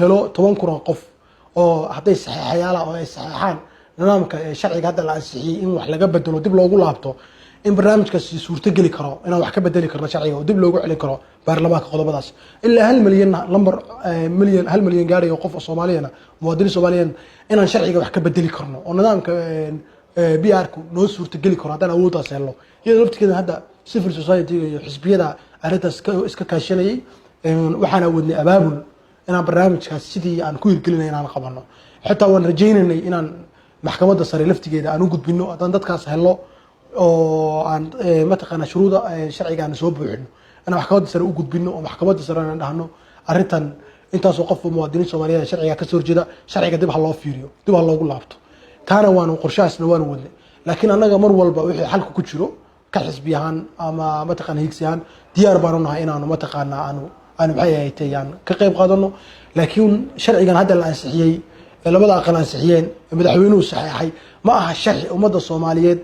Helo 10,000 oo qof oo hadday saxeexayaala oo ay saxeexaan nidaamka sharciga hadda la ansixiyey in wax laga bedelo, dib loogu laabto, in barnaamijkaasi suurtogeli karo, inaan wax ka bedeli karno sharciga oo dib loogu celin karo baarlamaanka qodobadaas. Ilaa 1 milyan, lambar milyan, 1 milyan gaarayo qof oo Soomaaliyana, muwaadiniin Soomaaliyan, inaan sharciga wax ka bedeli karno oo nidaamka PR-ku noo suurtogeli karo haddaan awooddaas helno. Iyadoo laftigeeda hadda civil society iyo xisbiyada arrintaas iska kaashanayay, waxaan awoodnay abaabul inaan barnaamijkaas sidii aan ku hirgelinay inaan qabano. Xitaa waan rajaynaynay inaan maxkamadda sare laftigeeda aan u gudbino haddaan dadkaas helno oo aan mataqaana shuruuda sharciga aan soo buuxino, inaan maxkamadda sare u gudbino oo maxkamadda sare aan dhahno: arrintan intaasoo qof muwaadiniin Soomaaliyeed sharciga kasoo horjeeda, sharciga dib ha loo fiiriyo, dib ha loogu laabto. Taana waanu qorshahaasna waanu wadnay. Laakiin annaga mar walba wixii xalka ku jiro ka xisbi ahaan ama mataqana higsi ahaan diyaar baanu nahay inaanu mataqaana aanu maxay ahayd aan ka qayb qaadano. Laakiin sharcigan hadda la ansixiyey ee labada aqal ansixiyeen ee madaxweynuhu saxeexay ma aha sharci ummadda Soomaaliyeed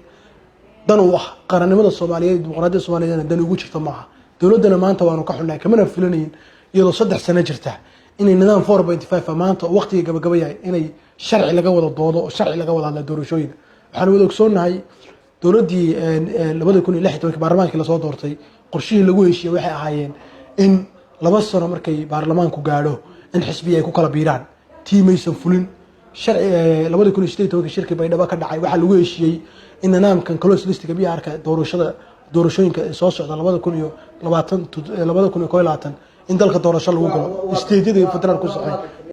dan u ah. Qarannimada Soomaaliyeed, dimuqraadiyadda Soomaaliyeedna dan ugu jirta maaha. Dowladdana maanta waanu ka xunnahay, kamana filanayn iyadoo 3 sano jirta inay nidaam 4.5 maanta oo waqtiga gabagaba yahay inay sharci laga wada doodo oo sharci laga wada hadla doorashooyinka. Waxaan wada ogsoonnahay dowladdii 2016-kii baarlamaankii lasoo doortay, qorshihii lagu heshiiyey waxay ahaayeen in 2 sano markay baarlamaanku gaadho in xisbiya ay ku kala biiraan. Tii maysan fulin. Sharci 2018-kii shirkii Baydhabo ka dhacay waxaa lagu heshiiyey in nidaamkan close listiga PR-ka doorashada, doorashooyinka soo socda 2020, 2021 in dalka doorasho lagu galo, state-yada iyo federaal ku socoy.